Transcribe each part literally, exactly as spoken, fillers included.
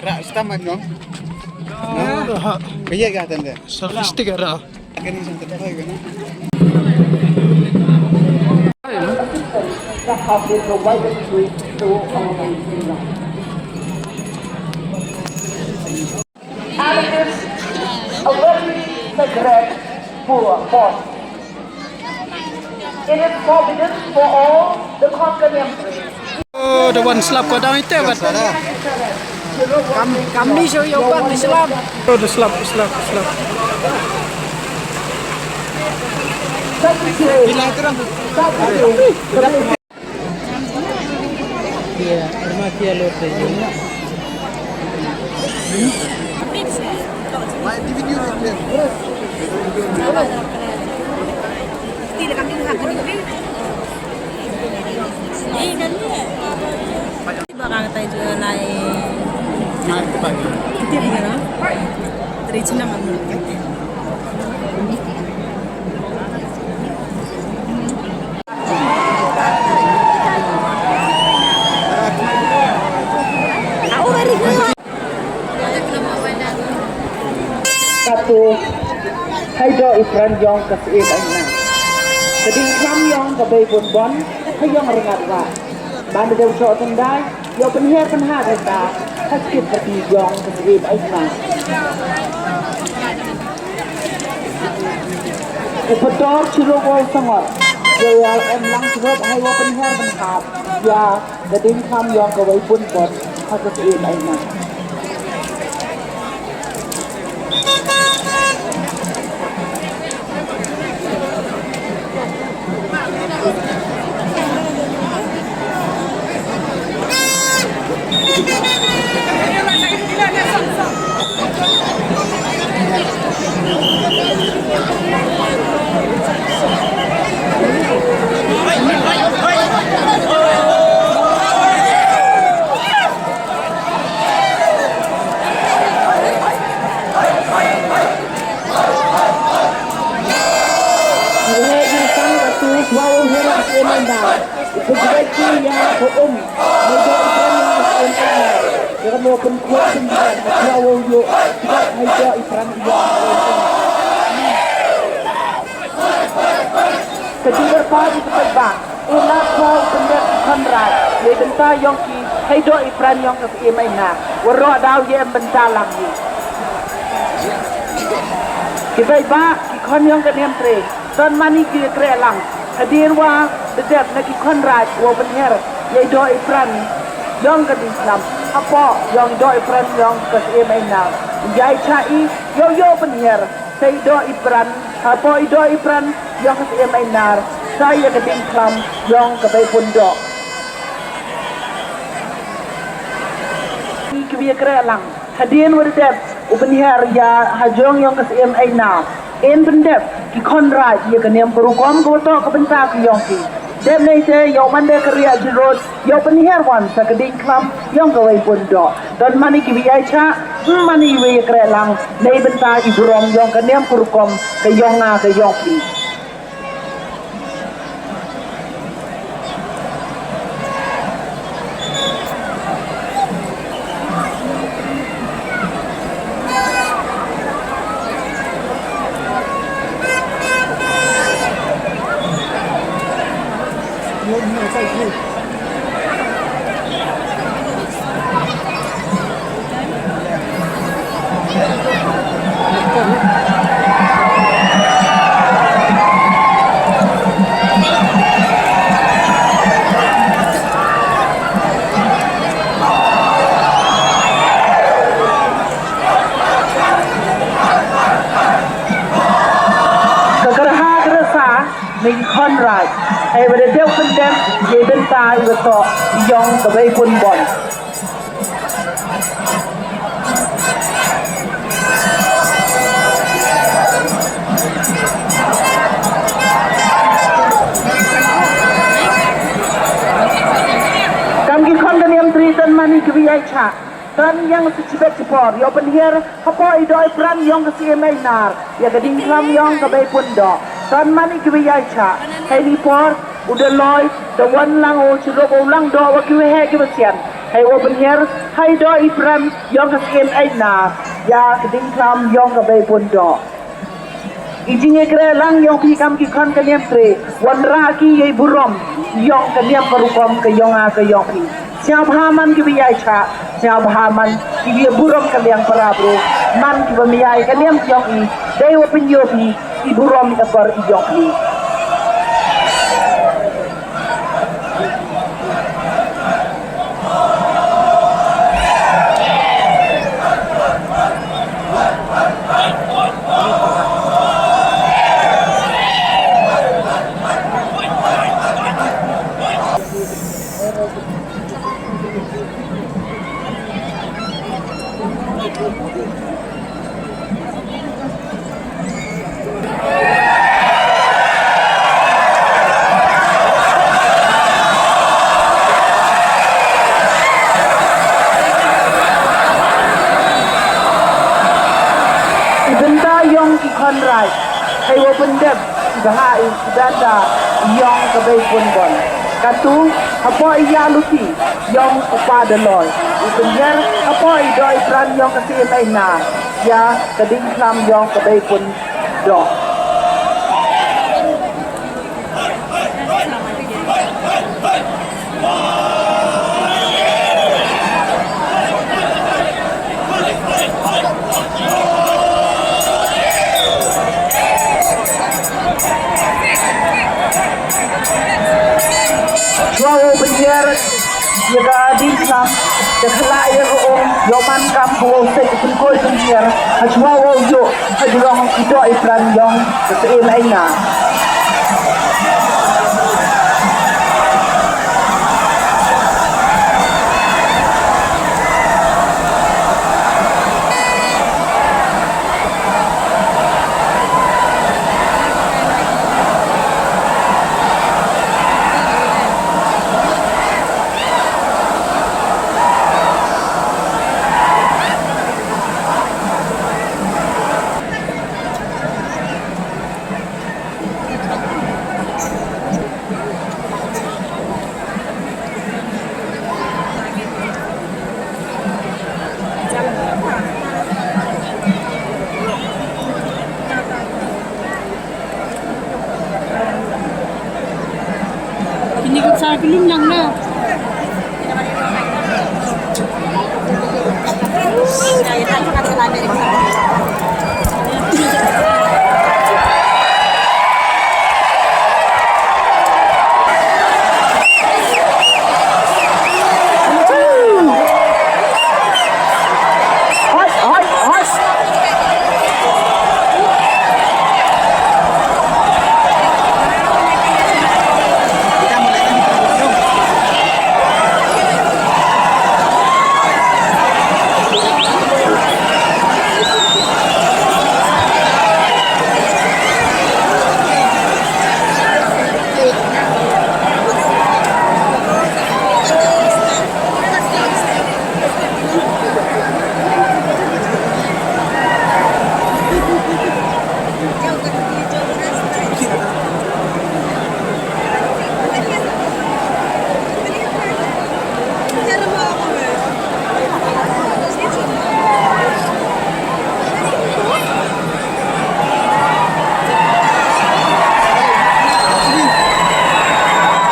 Ra stam mat no. Ka ïa ka tan de. Selfie stick ra. Ka ni san ta pai ka na. And it is a very sacred poor pot. It is forbidden for all the Khon Kaniam. Oh, the one slap ko dang ite bat. Kam kam ni so yo ban slap. Oh, the slap, slap, slap. Bila terang. Katu, ha i doh i pran yong ka Syiem Ainah. Ka diengkhlam yong ka Beibunbon, ha yong Rngat Wah. Ban da dei u shoh tyndai, yow pynhiar pynhap ïa ka, ha skit ka ti yong ka Syiem Ainah. U Pator Chirup Wow Sangor, yow ïa em lang chirup, ha i wow pynhiar pynhap ïa ka diengkhlam yong ka Beibunbon, ha ka Syiem Ainah. Ka jingkyrpad ïa ki paidbah, u la khwa u pyndep ki khon raij, ne bynta yong ki, ha i doh i pran yong ka Syiem Ainah, waroh daw ïa em bynta lang hi. Ki paidbah, ki khon yong ka Niamtre, don mane ki ïa kreh lang, hadien wa da dep na ki khon raij, wow pynhiar, ïa i doh i pran, yong ka diengkhlam, hapoh, yong i doh i pran yong ka Syiem Ainah, u ïai chah i, yow yoh pynhiar, sa i doh i pran, hapoh i doh i pran, yong ka Syiem Ainah, sa ïa ka diengkhlam, yong ka Beibundoh. Ki ïa kreh lang, hadien wa da dep, u pynhiar ïa, ha jong yong ka Syiem Ainah, yn pyndep, ki khon raij, ïa ka niam ka rukom, ka wa toh ka bynta ka yong ki. Dep neite, yow man de ka riah jrut, yow pynhiar wan sa ka diengkhlam, yong ka Beibundoh. Don mane ki ïai chah, mane i ïa kreh lang, ne bynta i burom, yong ka niam ka rukom, ka yong nga, ka yong phi. Ka kyrha kyrsa na ki khon raij, hei ba da dep pyndep ïa i bynta i ba toh yong ka Beibunbon. Kam ki khon ka Niamtre, don mane ki ïai chah. Don ïa nga sa chibet chipor, yow pynhiar, hapoh i doh i pran yong ka Syiem Ainah, ïa ka diengkhlam yong ka Beibundoh. Don mane ki ïai chah, hei ni por, U Daloi, da wan lang u, shu lok u lang doh wa ki waheh ki wasian. Hei wa pynhiar, hei doh i pran, yong ka siem ei na, ya ka ding klam, yong ka bei pun doh. I jingïakren lang yong phi kam ki khon ka niam tre, wanrah ki ïa i burom, yong ka niam ka rukom ka yong a ka yong phi. Sngewbha man ki ba ïai chah, sngewbha man ki ba ïa burom ka liang para bru, man ki ba ïai ka niam yong i, dei wa pynïoh phi, i burom i akor i yong phi. I bynta yong ki khon raij, hei wa pyndep i bha i bynta yong ka bei pun bon. Katu, hapoh i ïa luti yong u Pa Daloi, i pynhiar hapoh i doh i pran yong ka siem ei na, ïa ka ding klam yong ka bei pun doh. Shuwa u pynhiar ïa ka ding klam, da khlaiñ ïa ka um, ïoh man kam ka u sek u pynkhoi pynhiar, ha shuwa u ïoh ha jrong i doh i pran yong ka siem ei na. Kini ka sa ka lum lang na.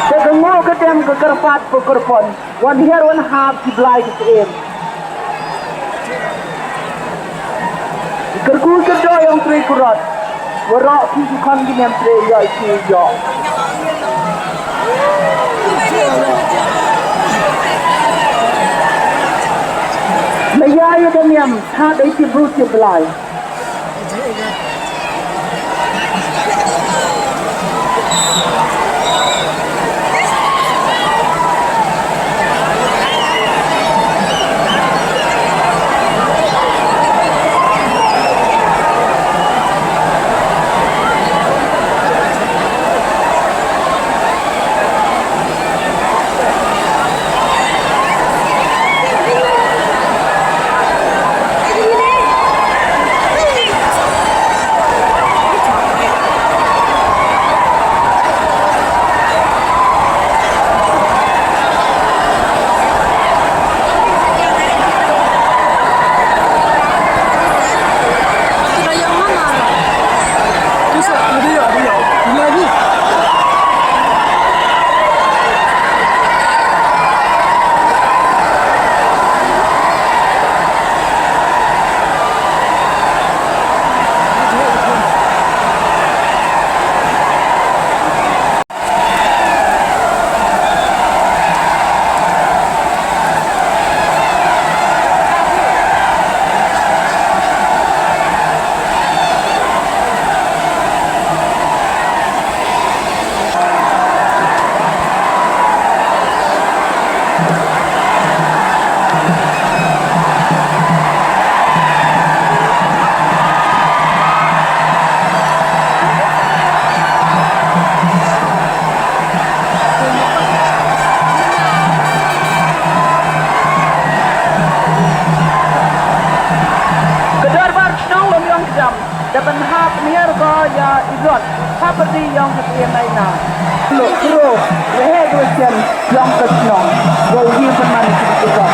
Te ka nguh ka dem ka kyrpad ka kyrpon, wan hiar wan hap ki blai ki syiem. Kyrkhu kyrdoh ïong trei kyrot, waroh ki ki khon ki niam trei ïoh ki ïoh. Maya ïa ka niam, ha dei ki bru ki blai. Waheh ka sien jong ka shnong. Wa u ïa pynman ïa ki jong.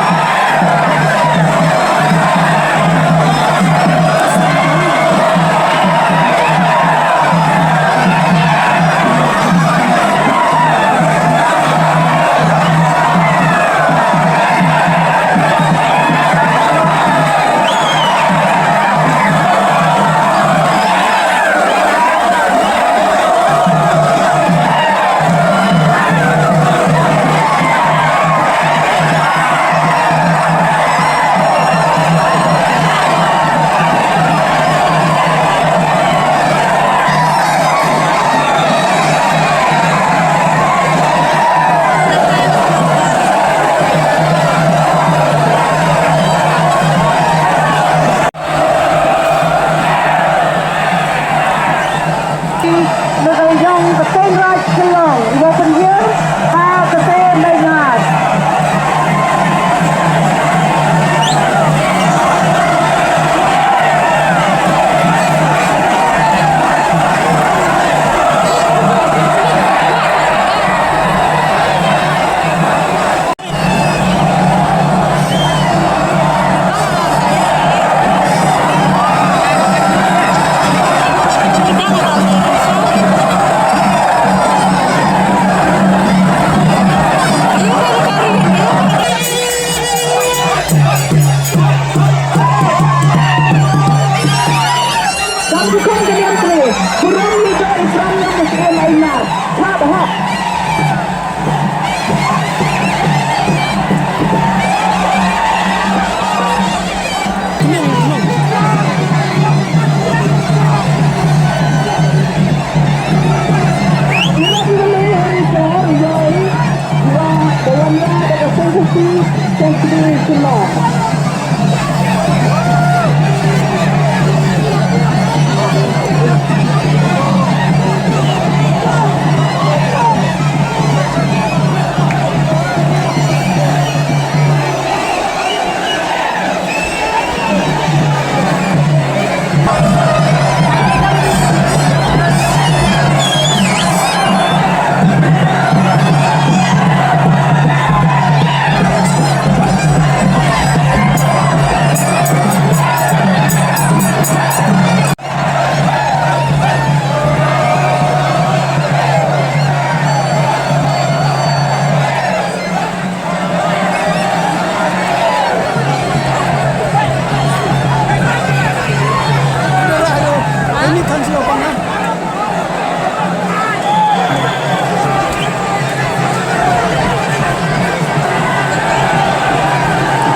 Na ka liang ka Tynrai Shillong, iba pynhiar ha ka Tynrai Ngat.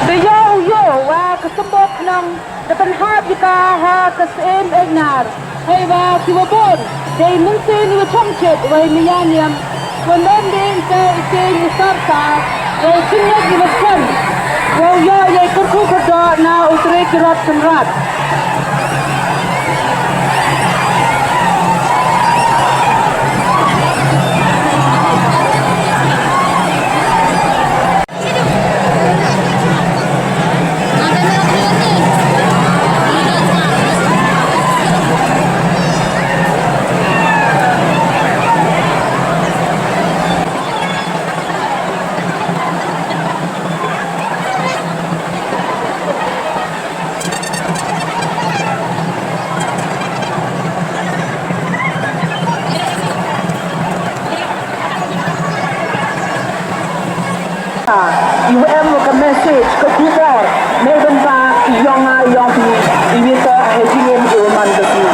Te ïoh ïoh wa ka symbok nang. Da pynhap ïa ka ha ka syiem Einar. Hei wa kiwa bun dei mynsiem iwa chongchit wa i maya niam. Wa len dei te i tieng i sorkar wa i synñiat iwa skhem. Wa u ïoh ïa i kyrkhu kyrdoh na u trei ki rot kynrad. Iwa em ka message ka khubor na ka bynta i yong nga yong phi, iwa toh ha jingim iwa man ka sngi.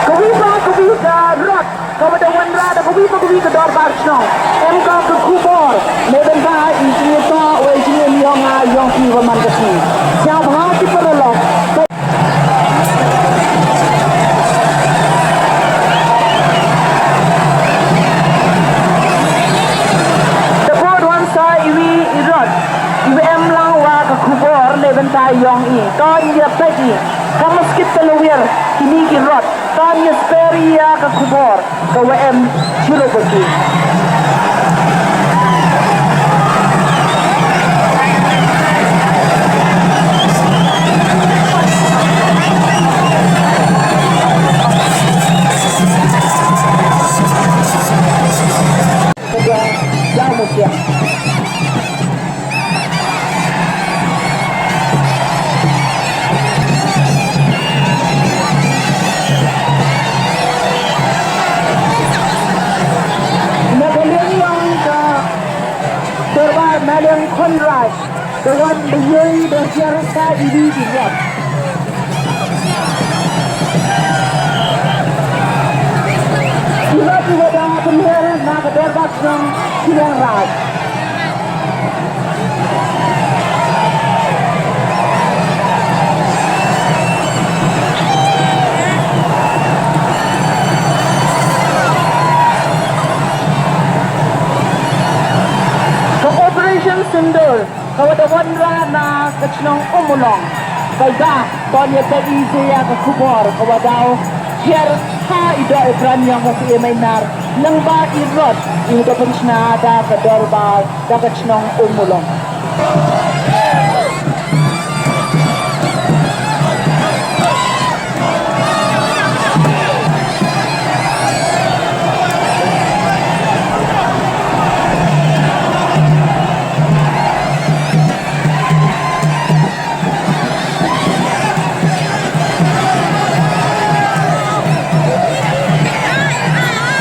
Kawi pa kawi ka rot. Kaba da wanrah da kawi pa kawi ka dorbar shnong. Em ka ka khubor na bynta i jingïatoh wa i jingim yong nga yong phi wa man ka sngi. Sngewbha ki paralok. Da bud wan sa iwi i rot. Iwi em lang wa ka khubor na bynta yong i. Ton ïa peit i. Ka maskit ka lawyer kini ki rot. Tang ïa sper ïa ka khubor ka wa em shuh ba ki. Dorbar Maliang Conrad, da wan da ïohi da hiar sa iwi iwat. Iwat iwat da pynhiar na ka dorbar shnong Shillong Raj. Ka Operation Sindoor, ka wa da wanrah na ka shnong Ummulong. Ka da, to ngin ïa peit ïa ka khubor, ka wa da hiar ha i doh i pran ïong ka Syiem Ainar, lyngba i rot, i wa da pynshna da ka dorbar, da ka shnong Ummulong.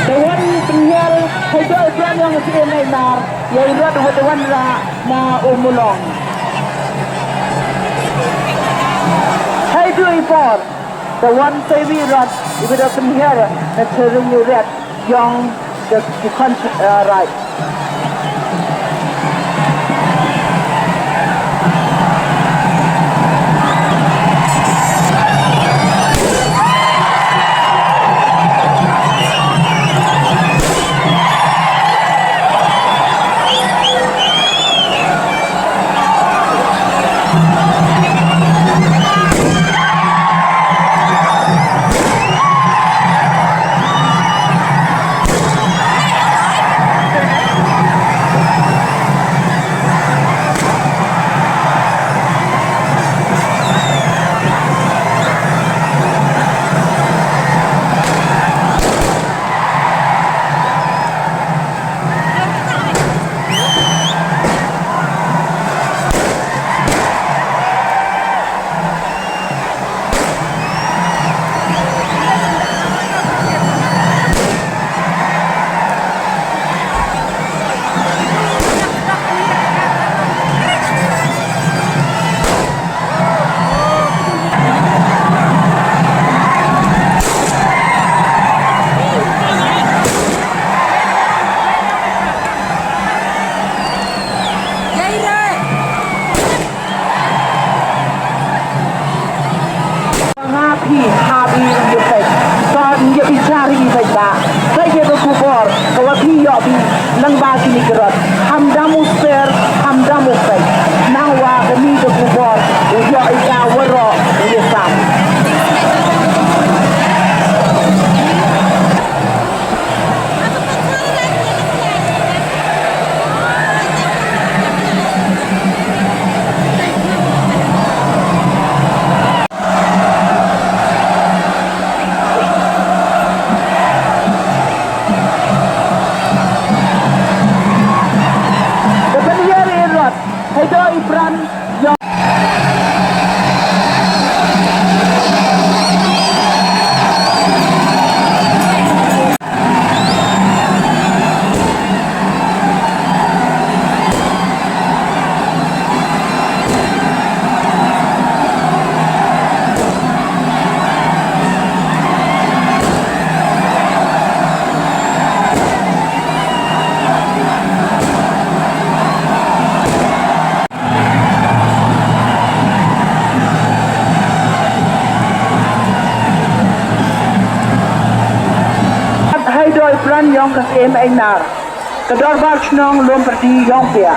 Da wan pynhiar, ha i doh i pran ïong ka Syiem Ainar, ïa i rot ha da wanrah na Ummulong. Ha i doh i por, da wan sa iwi i rot, i wa da pynhiar, na Tshering Ïewriat, ïong ka, ka khon, eh, Raid. Nga phi hap i ïa peit. Sa ïa i jari i peit ba. Peit ïa ka khubor ka wa phi ïoh phi lyngba kini ki rot. Ham dam u sper, ham dam u peit. Nang wa kani ka khubor u ïoh i ka waroh u ïa sam. Ka pynhiar i rot, hei doh i pran, ïong. Hei doh i pran ïong ka Syiem Ainar. Ka dorbar shnong Lumpyrdi ïong pia.